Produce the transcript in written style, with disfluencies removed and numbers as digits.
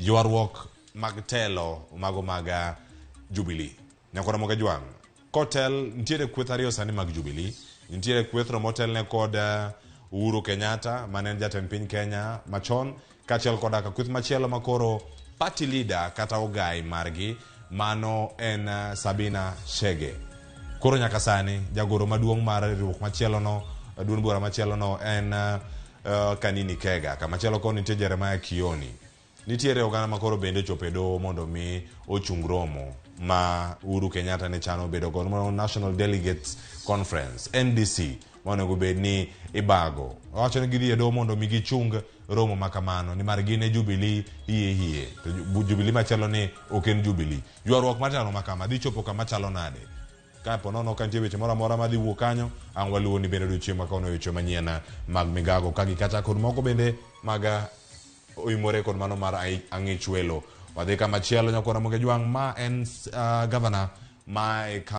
Ywaruok mag telo mago mag Jubilee. Nyakora Mogajwang', kotel nitiere kweth ariyo sani mag Jubilee. Nitiere kwethno motelne kod Uhuru Kenyatta mane en jatend piny Kenya machon kaachiel koda ka kweth machielo makoro party leader kata ogai margi mano en Sabina Chege. Koro nyaka sani jagoro maduong' mar riwruok machielo no duond bura machielo no en Kanini Kega. Kamachielo koni nitie Jeremiah Kioni. Nitiere oganda ma koro bende ochopo e doho mondo mi ochung romo ma Uhuru Kenyatta ne chano bedo godo mano National Delegates Conference NDC ma onego bed ni ibago. Owacho ni gidhi e doho mondo mi gichung romo ma kamano nimar gin e Jubilee hie hie to Jubilee machielo ni ok en Jubilee. Ywaruok mar telo ma kama dhi chopo kama chalo nade? Ka po nono ka nitie weche moro amora madhi wuok kanyo, ang' waluwo ni bende odiochieng' ma kawuono weche manyien mag migago ka gi kacha kod moko bende mag oimore kod mano mar Ang'ich Welo. Wadhi kama chielo nyakwara Moge Jwang' ma en gavana ma e